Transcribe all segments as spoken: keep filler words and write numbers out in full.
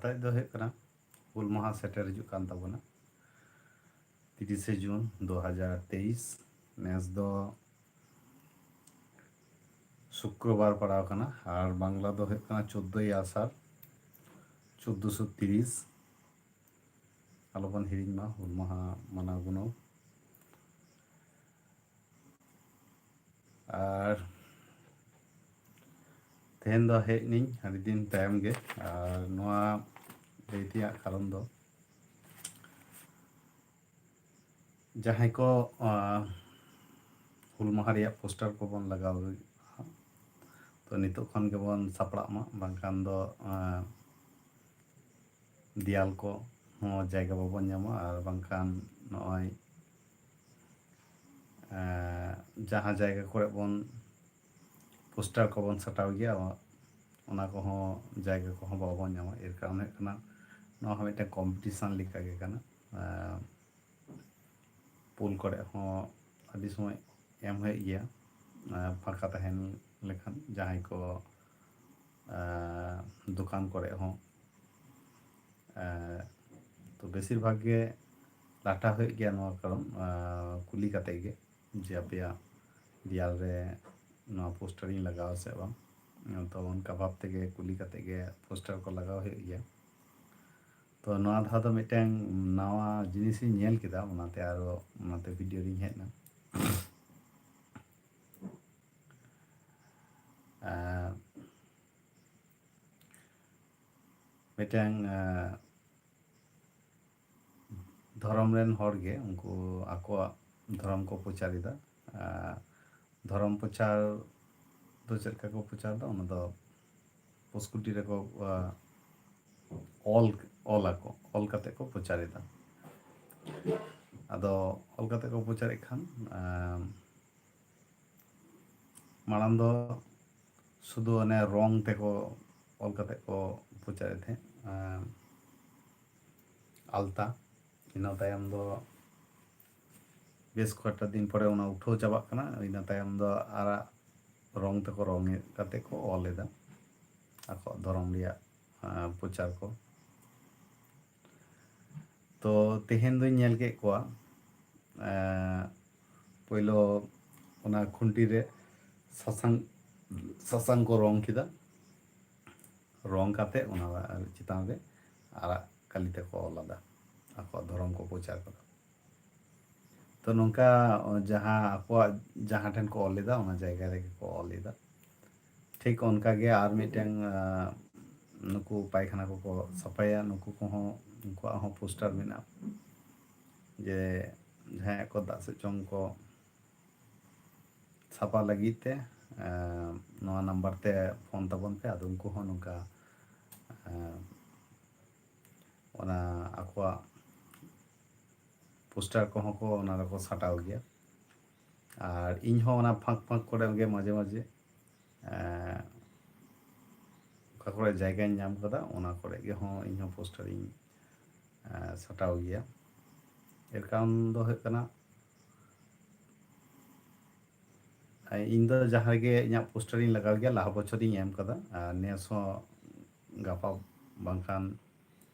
ᱠᱟᱛᱷᱟ ᱫᱚ ᱦᱩᱭᱩᱜ ᱠᱟᱱᱟ, ᱦᱩᱞ ᱢᱟᱦᱟ ᱥᱮᱴᱮᱨ ᱦᱤᱡᱩᱜ ᱠᱟᱱ ᱛᱟᱵᱚᱱᱟ, ᱛᱤᱨᱤᱥᱮ ᱡᱩᱱ ᱫᱩ ᱦᱟᱡᱟᱨ ᱛᱮᱭᱤᱥ᱾ ᱱᱮᱥ ᱫᱚ ᱥᱩᱠᱨᱚᱵᱟᱨ ᱯᱟᱲᱟᱣ ᱠᱟᱱᱟ, ᱟᱨ ᱵᱟᱝᱞᱟ ᱫᱚ ᱦᱩᱭᱩᱜ ᱠᱟᱱᱟ ᱪᱳᱫᱽᱫᱳᱭ ᱟᱥᱟᱲ ᱪᱳᱫᱽᱫᱳᱥᱚ ᱛᱤᱨᱤᱥ᱾ ᱟᱞᱚᱵᱚᱱ ᱦᱤᱲᱤᱧ ᱢᱟ ᱦᱩᱞ ᱢᱟᱦᱟ ᱢᱟᱱᱟᱣ ᱜᱩᱱᱟᱹᱣ᱾ ᱟᱨ ᱛᱮᱦᱮᱧ ᱫᱚ ᱦᱮᱡ ᱱᱟᱹᱧ ᱟᱹᱰᱤ ᱫᱤᱱ ᱛᱟᱭᱚᱢ ᱜᱮ᱾ ᱟᱨ ᱱᱚᱣᱟ ᱞᱟᱹᱭ ᱛᱮᱭᱟᱜ ᱠᱟᱨᱚᱱ ᱫᱚ, ᱡᱟᱦᱟᱸᱭ ᱠᱚ, ᱟᱸ, ᱦᱩᱞ ᱢᱟᱦᱟ ᱨᱮᱭᱟᱜ ᱯᱳᱥᱴᱟᱨ ᱠᱚᱵᱚᱱ ᱞᱟᱜᱟᱣ, ᱛᱚ ᱱᱤᱛᱚᱜ ᱠᱷᱚᱱ ᱜᱮᱵᱚᱱ ᱥᱟᱯᱲᱟᱜ ᱢᱟ, ᱵᱟᱝᱠᱷᱟᱱ ᱫᱚ, ᱟᱸ, ᱫᱮᱭᱟᱞ ᱠᱚ ᱦᱚᱸ ᱡᱟᱭᱜᱟ ᱵᱟᱵᱚᱱ ᱧᱟᱢᱟ, ᱟᱨ ᱵᱟᱝᱠᱷᱟᱱ ᱱᱚᱜᱼᱚᱭ, ᱟᱸ, ᱡᱟᱦᱟᱸ ᱡᱟᱭᱜᱟ ᱠᱚᱨᱮ ᱵᱚᱱ ᱯᱳᱥᱴᱟᱨ ᱠᱚᱵᱚᱱ ᱥᱟᱴᱟᱣ ᱜᱮᱭᱟ, ᱚᱱᱟ ᱠᱚᱦᱚᱸ ᱡᱟᱭᱜᱟ ᱠᱚᱦᱚᱸ ᱵᱟᱵᱚᱱ ᱧᱟᱢᱟ᱾ ᱮᱨ ᱠᱟᱨᱚᱱ ᱦᱩᱭᱩᱜ ᱠᱟᱱᱟ, ᱱᱚᱣᱟ ᱦᱚᱸ ᱢᱤᱫᱴᱮᱱ ᱠᱚᱢᱯᱤᱴᱤᱥᱟᱱ ᱞᱮᱠᱟ ᱜᱮ ᱠᱟᱱᱟ᱾ ᱟᱸ, ᱯᱳᱞ ᱠᱚᱨᱮ ᱦᱚᱸ ᱟᱹᱰᱤ ᱥᱚᱢᱚᱭ ᱮᱢ ᱦᱩᱭᱩᱜ ᱜᱮᱭᱟ, ᱟᱸ, ᱯᱷᱟᱸᱠᱟ ᱛᱟᱦᱮᱱ ᱞᱮᱠᱷᱟᱱ ᱡᱟᱦᱟᱸᱭ ᱠᱚ, ᱟᱸ, ᱫᱚᱠᱟᱱ ᱠᱚᱨᱮ ᱦᱚᱸ, ᱟᱸ, ᱛᱚ ᱵᱮᱥᱤᱨ ᱵᱷᱟᱜᱽ ᱜᱮ ᱞᱟᱴᱟ ᱦᱩᱭᱩᱜ ᱜᱮᱭᱟ ᱱᱚᱣᱟ ᱠᱟᱨᱚᱱ, ᱟᱸ, ᱠᱩᱞᱤ ᱠᱟᱛᱮ ᱜᱮ ᱡᱮ ᱟᱯᱮᱭᱟᱜ ᱫᱮᱭᱟᱞ ᱨᱮ ᱱᱚᱣᱟ ᱯᱳᱥᱴᱟᱨ ᱤᱧ ᱞᱟᱜᱟᱣᱟ ᱥᱮ ᱵᱟᱝ᱾ ᱛᱚ ᱚᱱᱠᱟ ᱵᱷᱟᱵᱽ ᱛᱮᱜᱮ ᱠᱩᱞᱤ ᱠᱟᱛᱮ ᱜᱮ ᱯᱳᱥᱴᱟᱨ ᱠᱚ ᱞᱟᱜᱟᱣ ᱦᱩᱭᱩᱜ ᱜᱮᱭᱟ᱾ ᱛᱚ ᱱᱚᱣᱟ ᱫᱷᱟᱣ ᱫᱚ ᱢᱤᱫᱴᱟᱝ ᱱᱟᱣᱟ ᱡᱤᱱᱤᱥ ᱤᱧ ᱧᱮᱞ ᱠᱮᱫᱟ, ᱚᱱᱟᱛᱮ ᱟᱨᱚ ᱚᱱᱟᱛᱮ ᱵᱷᱤᱰᱤᱭᱳ ᱨᱤᱧ ᱦᱮᱡ ᱮᱱᱟ᱾ ᱟᱨ ᱢᱤᱫᱴᱟᱝ, ᱟᱸ, ᱫᱷᱚᱨᱚᱢ ᱨᱮᱱ ᱦᱚᱲ ᱜᱮ ᱩᱱᱠᱩ ᱟᱠᱚᱣᱟᱜ ᱫᱷᱚᱨᱚᱢ ᱠᱚ ᱯᱨᱚᱪᱟᱨ ᱮᱫᱟ᱾ ᱟᱸ, ᱫᱷᱚᱨᱚᱢ ᱯᱨᱚᱪᱟᱨ ᱫᱚ ᱪᱮᱫ ᱞᱮᱠᱟ ᱠᱚ ᱯᱨᱚᱪᱟᱨ ᱮᱫᱟ, ᱚᱱᱟ ᱫᱚ ᱯᱩᱥᱠᱩᱴᱤ ᱨᱮᱠᱚ, ᱟᱸ, ᱚᱞ, ᱚᱞ ᱟᱠᱚ, ᱚᱞ ᱠᱟᱛᱮ ᱠᱚ ᱯᱨᱚᱪᱟᱨ ᱮᱫᱟ᱾ ᱟᱫᱚ ᱚᱞ ᱠᱟᱛᱮ ᱠᱚ ᱯᱨᱚᱪᱟᱨᱮᱫ ᱠᱷᱟᱱ, ᱟᱸ, ᱢᱟᱲᱟᱝ ᱫᱚ ᱥᱩᱫᱷᱩ ᱚᱱᱮ ᱨᱚᱝ ᱛᱮᱠᱚ ᱚᱞ ᱠᱟᱛᱮ ᱠᱚ ᱯᱨᱚᱪᱟᱨᱮᱫ ᱛᱟᱦᱮᱸᱫ, ᱟᱸ, ᱟᱞᱛᱟ᱾ ᱤᱱᱟᱹ ᱛᱟᱭᱚᱢ ᱫᱚ ᱵᱮᱥ ᱠᱚᱭᱮᱠᱴᱟ ᱫᱤᱱ ᱯᱚᱨᱮ ᱚᱱᱟ ᱩᱴᱷᱟᱹᱣ ᱪᱟᱵᱟᱜ ᱠᱟᱱᱟ᱾ ᱤᱱᱟᱹ ᱛᱟᱭᱚᱢ ᱫᱚ ᱟᱨᱟᱜ ᱨᱚᱝ ᱛᱮᱠᱚ ᱨᱚᱝ ᱮᱫ ᱠᱟᱛᱮ ᱠᱚ ᱚᱞ ᱮᱫᱟ ᱟᱠᱚᱣᱟᱜ ᱫᱷᱚᱨᱚᱢ ᱨᱮᱭᱟᱜ ᱟᱸ, ᱯᱨᱚᱪᱟᱨ ᱠᱚ᱾ ᱛᱚ ᱛᱮᱦᱮᱧ ᱫᱚᱧ ᱧᱮᱞ ᱠᱮᱫ ᱠᱚᱣᱟ, ᱟᱸ, ᱯᱳᱭᱞᱳ ᱚᱱᱟ ᱠᱷᱩᱱᱴᱤ ᱨᱮ ᱥᱟᱥᱟᱝ, ᱥᱟᱥᱟᱝ ᱠᱚ ᱨᱚᱝ ᱠᱮᱫᱟ᱾ ᱨᱚᱝ ᱠᱟᱛᱮ ᱚᱱᱟ ᱪᱮᱛᱟᱱ ᱨᱮ ᱟᱨᱟᱜ ᱠᱟᱹᱞᱤ ᱛᱮᱠᱚ ᱚᱞ ᱟᱫᱟ, ᱟᱠᱚᱣᱟᱜ ᱫᱷᱚᱨᱚᱢ ᱠᱚ ᱯᱨᱚᱪᱟᱨ ᱠᱟᱫᱟ᱾ ᱛᱚ ᱱᱚᱝᱠᱟ ᱡᱟᱦᱟᱸ ᱟᱠᱚᱣᱟᱜ ᱡᱟᱦᱟᱸ ᱴᱷᱮᱱ ᱠᱚ ᱚᱞ ᱞᱮᱫᱟ, ᱚᱱᱟ ᱡᱟᱭᱜᱟ ᱨᱮᱜᱮ ᱠᱚ ᱚᱞ ᱞᱮᱫᱟ᱾ ᱴᱷᱤᱠ ᱚᱱᱠᱟ ᱜᱮ ᱟᱨ ᱢᱤᱫᱴᱮᱱ, ᱟᱸ, ᱱᱩᱠᱩ ᱯᱟᱭᱠᱷᱟᱱᱟ ᱠᱚᱠᱚ ᱥᱟᱯᱷᱟᱭᱟ, ᱱᱩᱠᱩ ᱠᱚᱦᱚᱸ, ᱩᱱᱠᱩᱣᱟᱜ ᱦᱚᱸ ᱯᱳᱥᱴᱟᱨ ᱢᱮᱱᱟᱜᱼᱟ ᱡᱮ ᱡᱟᱦᱟᱸᱭᱟᱜ ᱠᱚ ᱫᱟᱜ ᱥᱮᱫ ᱪᱚᱝ ᱠᱚ ᱥᱟᱯᱷᱟ ᱞᱟᱹᱜᱤᱫ ᱛᱮ, ᱟᱸ, ᱱᱚᱣᱟ ᱱᱟᱢᱵᱟᱨ ᱛᱮ ᱯᱷᱳᱱ ᱛᱟᱵᱚᱱ ᱯᱮ᱾ ᱟᱫᱚ ᱩᱱᱠᱩ ᱦᱚᱸ ᱱᱚᱝᱠᱟ, ᱟᱸ, ᱚᱱᱟ ᱟᱠᱚᱣᱟᱜ ᱯᱳᱥᱴᱟᱨ ᱠᱚᱦᱚᱸ ᱠᱚ ᱚᱱᱟ ᱨᱮᱠᱚ ᱥᱟᱴᱟᱣ ᱜᱮᱭᱟ᱾ ᱟᱨ ᱤᱧ ᱦᱚᱸ ᱚᱱᱟ ᱯᱷᱟᱸᱠ ᱯᱷᱟᱸᱠ ᱠᱚᱨᱮ ᱜᱮ ᱢᱟᱡᱷᱮ ᱢᱟᱡᱷᱮ, ᱮᱸ, ᱚᱠᱟ ᱠᱚᱨᱮ ᱡᱟᱭᱜᱟᱧ ᱧᱟᱢ ᱠᱟᱫᱟ, ᱚᱱᱟ ᱠᱚᱨᱮ ᱜᱮ ᱦᱚᱸ ᱤᱧ ᱦᱚᱸ ᱯᱳᱥᱴᱟᱨ ᱤᱧ, ᱮᱸ, ᱥᱟᱴᱟᱣ ᱜᱮᱭᱟ᱾ ᱮᱨ ᱠᱟᱨᱚᱱ ᱫᱚ ᱦᱩᱭᱩᱜ ᱠᱟᱱᱟ, ᱤᱧ ᱫᱚ ᱡᱟᱦᱟᱸ ᱨᱮᱜᱮ ᱤᱧᱟᱹᱜ ᱯᱳᱥᱴᱟᱨ ᱤᱧ ᱞᱟᱜᱟᱣ ᱜᱮᱭᱟ, ᱞᱟᱦᱟ ᱵᱚᱪᱷᱚᱨ ᱤᱧ ᱮᱢ ᱠᱟᱫᱟ, ᱟᱨ ᱱᱮᱥ ᱦᱚᱸ ᱜᱟᱯᱟ ᱵᱟᱝᱠᱷᱟᱱ,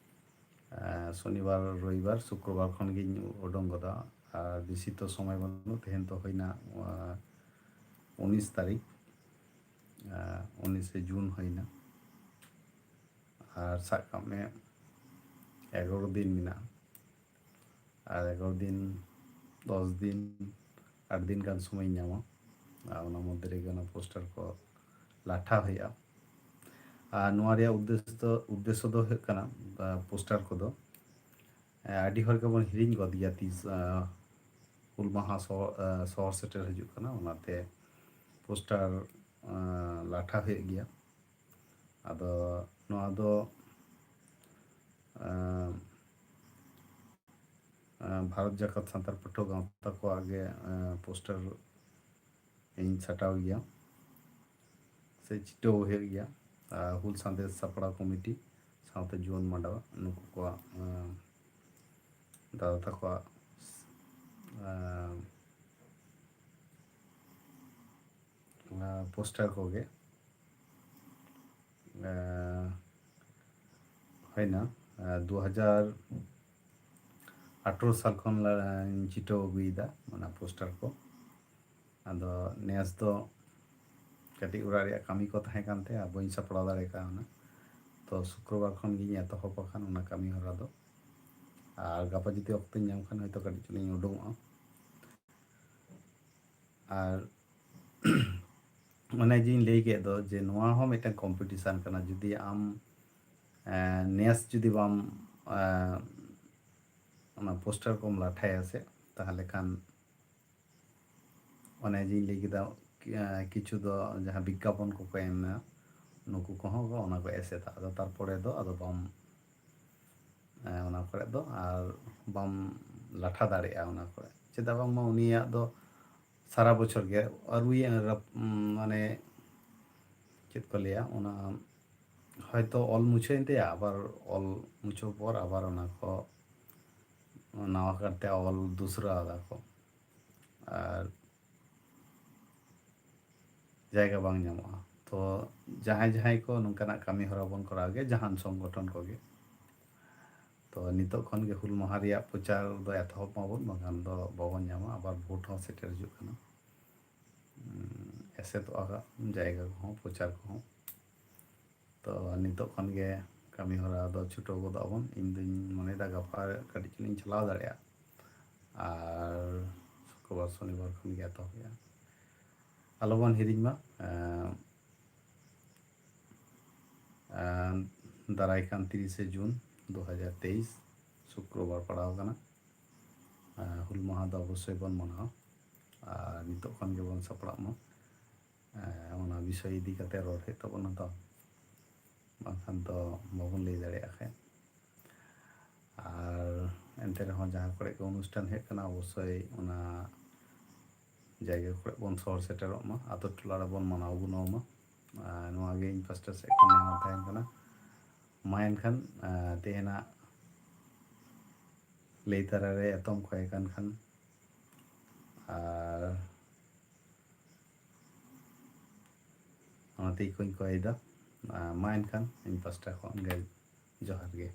ᱮᱸ, ᱥᱚᱱᱤᱵᱟᱨ, ᱨᱚᱵᱤᱵᱟᱨ, ᱥᱩᱠᱨᱚᱵᱟᱨ ᱠᱷᱚᱱ ᱜᱤᱧ ᱩᱰᱩᱝ ᱜᱚᱫᱟ᱾ ᱟᱨ ᱵᱮᱥᱤ ᱛᱚ ᱥᱚᱢᱚᱭ ᱵᱟᱹᱱᱩᱜ, ᱛᱮᱦᱮᱧ ᱛᱚ ᱦᱩᱭᱱᱟ, ᱟᱸ, ᱩᱱᱤᱥ ᱛᱟᱹᱨᱤᱠᱷ, ᱟᱸ, ᱩᱱᱤᱥᱮ ᱡᱩᱱ ᱦᱩᱭᱱᱟ᱾ ᱟᱨ ᱥᱟᱵ ᱠᱟᱜ ᱢᱮ ᱮᱜᱟᱨᱚ ᱫᱤᱱ ᱢᱮᱱᱟᱜᱼᱟ, ᱟᱨ ᱮᱜᱟᱨᱚ ᱫᱤᱱ, ᱫᱚᱥ ᱫᱤᱱ, ᱟᱴ ᱫᱤᱱ ᱜᱟᱱ ᱥᱚᱢᱚᱭᱤᱧ ᱧᱟᱢᱟ᱾ ᱟᱨ ᱚᱱᱟ ᱢᱚᱫᱽᱫᱷᱮ ᱨᱮᱜᱮ ᱚᱱᱟ ᱯᱳᱥᱴᱟᱨ ᱠᱚ ᱞᱟᱴᱷᱟ ᱦᱩᱭᱩᱜᱼᱟ᱾ ᱟᱨ ᱱᱚᱣᱟ ᱨᱮᱭᱟᱜ ᱩᱫᱽᱫᱮᱥᱥᱚ ᱫᱚ, ᱩᱫᱽᱫᱮᱥᱥᱚ ᱫᱚ ᱦᱩᱭᱩᱜ ᱠᱟᱱᱟ, ᱟ, ᱯᱳᱥᱴᱟᱨ ᱠᱚᱫᱚ, ᱮ, ᱟᱹᱰᱤ ᱦᱚᱲ ᱜᱮᱵᱚᱱ ᱦᱤᱲᱤᱧ ᱜᱚᱫ ᱜᱮᱭᱟ ᱛᱤᱥ, ᱟ, ᱦᱩᱞ ᱢᱟᱦᱟ ᱥᱚ-, ᱟ, ᱥᱚᱦᱚᱨ ᱥᱮᱴᱮᱨ ᱦᱤᱡᱩᱜ ᱠᱟᱱᱟ, ᱚᱱᱟᱛᱮ ᱯᱳᱥᱴᱟᱨ, ᱟ, ᱞᱟᱴᱷᱟ ᱦᱩᱭᱩᱜ ᱜᱮᱭᱟ᱾ ᱟᱫᱚ ᱱᱚᱣᱟ ᱫᱚ, ᱟ, ᱟ, ᱵᱷᱟᱨᱚᱛ ᱡᱟᱠᱟᱛ ᱥᱟᱱᱛᱟᱲ ᱯᱟᱹᱴᱷᱩᱣᱟᱹ ᱜᱟᱶᱛᱟ ᱠᱚᱣᱟᱜ ᱜᱮ, ᱟ, ᱯᱳᱥᱴᱟᱨ ᱤᱧ ᱥᱟᱴᱟᱣ ᱜᱮᱭᱟ ᱥᱮ ᱪᱷᱤᱴᱟᱹᱣ ᱦᱩᱭᱩᱜ ᱜᱮᱭᱟ᱾ ᱟ, ᱦᱩᱞ ᱥᱟᱸᱫᱮᱥ ᱥᱟᱯᱲᱟᱣ ᱠᱚᱢᱤᱴᱤ ᱥᱟᱶᱛᱮ ᱡᱩᱣᱟᱹᱱ ᱢᱟᱰᱣᱟ, ᱱᱩᱠᱩ ᱠᱚᱣᱟᱜ, ᱟ, ᱫᱟᱫᱟ ᱛᱟᱠᱚᱣᱟᱜ, ᱟ, ᱟ, ᱯᱳᱥᱴᱟᱨ ᱠᱚᱜᱮ᱾ ᱟ, ᱦᱩᱭᱱᱟ ᱫᱩ ᱦᱟᱡᱟᱨ ᱟᱴᱷᱨᱚ ᱥᱟᱞ ᱠᱷᱚᱱ ᱞᱤᱧ ᱪᱷᱤᱴᱟᱹᱣ ᱟᱹᱜᱩᱭᱮᱫᱟ ᱚᱱᱟ ᱯᱳᱥᱴᱟᱨ ᱠᱚ᱾ ᱟᱫᱚ ᱱᱮᱥ ᱫᱚ ᱠᱟᱹᱴᱤᱡ ᱚᱲᱟᱜ ᱨᱮᱭᱟᱜ ᱠᱟᱹᱢᱤ ᱠᱚ ᱛᱟᱦᱮᱸ ᱠᱟᱱ ᱛᱮ ᱵᱟᱹᱧ ᱥᱟᱯᱲᱟᱣ ᱫᱟᱲᱮ ᱠᱟᱣᱱᱟ᱾ ᱛᱚ ᱥᱩᱠᱨᱚᱵᱟᱨ ᱠᱷᱚᱱ ᱜᱤᱧ ᱮᱛᱚᱦᱚᱵ ᱟᱠᱟᱱ ᱚᱱᱟ ᱠᱟᱹᱢᱤ ᱦᱚᱨᱟ ᱫᱚ᱾ ᱟᱨ ᱜᱟᱯᱟ ᱡᱩᱫᱤ ᱚᱠᱛᱚᱧ ᱧᱟᱢ ᱠᱷᱟᱱ ᱦᱚᱭᱛᱳ ᱠᱟᱹᱴᱤᱡ ᱪᱩᱞᱩᱝ ᱩᱰᱩᱝᱚᱜᱼᱟ᱾ ᱟᱨ ᱚᱱᱮ ᱡᱮᱧ ᱞᱟᱹᱭ ᱠᱮᱫ ᱫᱚ ᱡᱮ ᱱᱚᱣᱟ ᱦᱚᱸ ᱢᱤᱫᱴᱟᱝ ᱠᱚᱢᱯᱤᱴᱤᱥᱟᱱ ᱠᱟᱱᱟ᱾ ᱡᱩᱫᱤ ᱟᱢ ᱱᱮᱥ ᱡᱩᱫᱤ ᱵᱟᱢ ᱚᱱᱟ ᱯᱳᱥᱴᱟᱨ ᱠᱚᱢ ᱞᱟᱴᱷᱟᱭᱟ ᱥᱮ, ᱛᱟᱦᱚᱞᱮ ᱠᱷᱟᱱ ᱚᱱᱮ ᱡᱮᱧ ᱞᱟᱹᱭ ᱠᱮᱫᱟ, ᱠᱤᱪᱷᱩ ᱫᱚ ᱡᱟᱦᱟᱸ ᱵᱤᱜᱽᱜᱟᱯᱚᱱ ᱠᱚᱠᱚ ᱮᱢᱟ, ᱱᱩᱠᱩ ᱠᱚᱦᱚᱸ ᱚᱱᱟ ᱠᱚ ᱮᱥᱮᱫᱟ᱾ ᱟᱫᱚ ᱛᱟᱨᱯᱚᱨᱮ ᱫᱚ ᱟᱫᱚ ᱵᱟᱢ ᱚᱱᱟ ᱠᱚᱨᱮ ᱫᱚ ᱟᱨ ᱵᱟᱢ ᱞᱟᱴᱷᱟ ᱫᱟᱲᱮᱭᱟᱜᱼᱟ ᱚᱱᱟ ᱠᱚᱨᱮ᱾ ᱪᱮᱫᱟᱜ ᱵᱟᱝᱢᱟ ᱩᱱᱤᱭᱟᱜ ᱫᱚ ᱥᱟᱨᱟ ᱵᱚᱪᱷᱚᱨ ᱜᱮ ᱟᱹᱨᱩᱭ ᱢᱟᱱᱮ ᱪᱮᱫ ᱠᱚ ᱞᱟᱹᱭᱟ, ᱚᱱᱟ ᱦᱚᱭᱛᱳ ᱚᱞ ᱢᱩᱪᱷᱟᱹᱣᱮᱱ ᱛᱟᱭᱟ, ᱟᱵᱟᱨ ᱚᱞ ᱢᱩᱪᱷᱟᱹᱣ ᱯᱚᱨ ᱟᱵᱟᱨ ᱚᱱᱟ ᱠᱚ ᱱᱟᱣᱟ ᱠᱟᱨᱛᱮ ᱚᱞ ᱫᱩᱥᱨᱟ ᱟᱫᱟ ᱠᱚ᱾ ᱟᱨ ᱡᱟᱭᱜᱟ ᱵᱟᱝ ᱧᱟᱢᱚᱜᱼᱟ᱾ ᱛᱚ ᱡᱟᱦᱟᱸᱭ ᱡᱟᱦᱟᱸᱭ ᱠᱚ ᱱᱚᱝᱠᱟᱱᱟᱜ ᱠᱟᱹᱢᱤ ᱦᱚᱨᱟ ᱵᱚᱱ ᱠᱚᱨᱟᱣ ᱜᱮᱭᱟ, ᱡᱟᱦᱟᱱ ᱥᱚᱝᱜᱚᱴᱷᱚᱱ ᱠᱚᱜᱮ, ᱛᱚ ᱱᱤᱛᱚᱜ ᱠᱷᱚᱱ ᱜᱮ ᱦᱩᱞ ᱢᱟᱦᱟ ᱨᱮᱭᱟᱜ ᱯᱨᱚᱪᱟᱨ ᱫᱚ ᱮᱛᱚᱦᱚᱵ ᱢᱟᱵᱚᱱ, ᱵᱟᱝᱠᱷᱟᱱ ᱫᱚ ᱵᱟᱵᱚᱱ ᱧᱟᱢᱟ᱾ ᱟᱵᱟᱨ ᱵᱷᱳᱴ ᱦᱚᱸ ᱥᱮᱴᱮᱨ ᱦᱤᱡᱩᱜ ᱠᱟᱱᱟ, ᱮᱥᱮᱫᱚᱜᱼᱟ ᱡᱟᱭᱜᱟ ᱠᱚᱦᱚᱸ, ᱯᱨᱚᱪᱟᱨ ᱠᱚᱦᱚᱸ᱾ ᱛᱚ ᱱᱤᱛᱚᱜ ᱠᱷᱚᱱ ᱜᱮ ᱠᱟᱹᱢᱤ ᱦᱚᱨᱟ ᱫᱚ ᱪᱷᱩᱴᱟᱹᱣ ᱜᱚᱫᱚᱜ ᱟᱵᱚᱱ᱾ ᱤᱧ ᱫᱩᱧ ᱢᱚᱱᱮᱭᱮᱫᱟ ᱜᱟᱯᱟ ᱠᱟᱹᱴᱤᱡ ᱪᱩᱞᱩᱝ ᱤᱧ ᱪᱟᱞᱟᱣ ᱫᱟᱲᱮᱭᱟᱜᱼᱟ, ᱟᱨ ᱥᱩᱠᱨᱚᱵᱟᱨ ᱥᱚᱱᱤᱵᱟᱨ ᱠᱷᱚᱱ ᱜᱮ ᱮᱛᱚᱦᱚᱵ ᱦᱩᱭᱩᱜᱼᱟ᱾ ᱟᱞᱚᱵᱚᱱ ᱦᱤᱲᱤᱧ ᱢᱟ, ᱮᱸ, ᱮᱸ, ᱫᱟᱨᱟᱭ ᱠᱟᱱ ᱛᱤᱨᱤᱥᱮ ᱡᱩᱱ ᱫᱩ ᱦᱟᱡᱟᱨ ᱛᱮᱭᱤᱥ ᱥᱩᱠᱨᱚᱵᱟᱨ ᱯᱟᱲᱟᱣ ᱠᱟᱱᱟ᱾ ᱮᱸ, ᱦᱩᱞ ᱢᱟᱦᱟ ᱫᱚ ᱚᱵᱚᱥᱥᱳᱭ ᱵᱚᱱ ᱢᱟᱱᱟᱣᱟ, ᱟᱨ ᱱᱤᱛᱚᱜ ᱠᱷᱚᱱ ᱜᱮᱵᱚᱱ ᱥᱟᱯᱲᱟᱜ ᱢᱟ᱾ ᱮᱸ, ᱚᱱᱟ ᱵᱤᱥᱚᱭ ᱤᱫᱤ ᱠᱟᱛᱮ ᱨᱚᱲ ᱦᱩᱭᱩᱜ ᱛᱟᱵᱚᱱᱟ ᱛᱚ, ᱵᱟᱝᱠᱷᱟᱱ ᱫᱚ ᱵᱟᱵᱚᱱ ᱞᱟᱹᱭ ᱫᱟᱲᱮᱭᱟᱜᱼᱟ ᱠᱷᱟᱡ᱾ ᱟᱨ ᱮᱱᱛᱮ ᱨᱮᱦᱚᱸ ᱡᱟᱦᱟᱸ ᱠᱚᱨᱮ ᱜᱮ ᱚᱱᱩᱥᱴᱷᱟᱱ ᱦᱩᱭᱩᱜ ᱠᱟᱱᱟ, ᱚᱵᱚᱥᱥᱳᱭ ᱚᱱᱟ ᱡᱟᱭᱜᱟ ᱠᱚᱨᱮ ᱵᱚᱱ ᱥᱚᱦᱚᱨ ᱥᱮᱴᱮᱨᱚᱜ ᱢᱟ, ᱟᱛᱳ ᱴᱚᱞᱟ ᱨᱮᱵᱚᱱ ᱢᱟᱱᱟᱣ ᱜᱩᱱᱟᱹᱣ ᱢᱟ᱾ ᱟᱨ ᱱᱚᱣᱟ ᱜᱮ ᱤᱧ ᱯᱟᱥᱴᱟ ᱥᱮᱫ ᱠᱷᱚᱱ ᱱᱮᱦᱚᱨ ᱛᱟᱦᱮᱱ ᱠᱟᱱᱟ᱾ ᱢᱟ ᱮᱱᱠᱷᱟᱱ, ᱟᱨ ᱛᱮᱦᱮᱧᱟᱜ ᱞᱟᱹᱭ ᱛᱟᱨᱟ ᱨᱮ ᱮᱛᱚᱢ ᱠᱷᱚᱭ ᱠᱟᱱ ᱠᱷᱟᱱ, ᱟᱨ ᱚᱱᱟᱛᱮ ᱠᱚᱧ ᱠᱚᱭᱮᱫᱟ᱾ ᱟᱨ ᱢᱟ ᱮᱱᱠᱷᱟᱱ ᱤᱧ ᱯᱟᱥᱴᱟ ᱠᱷᱚᱱ ᱜᱮ ᱡᱚᱦᱟᱨ ᱜᱮ᱾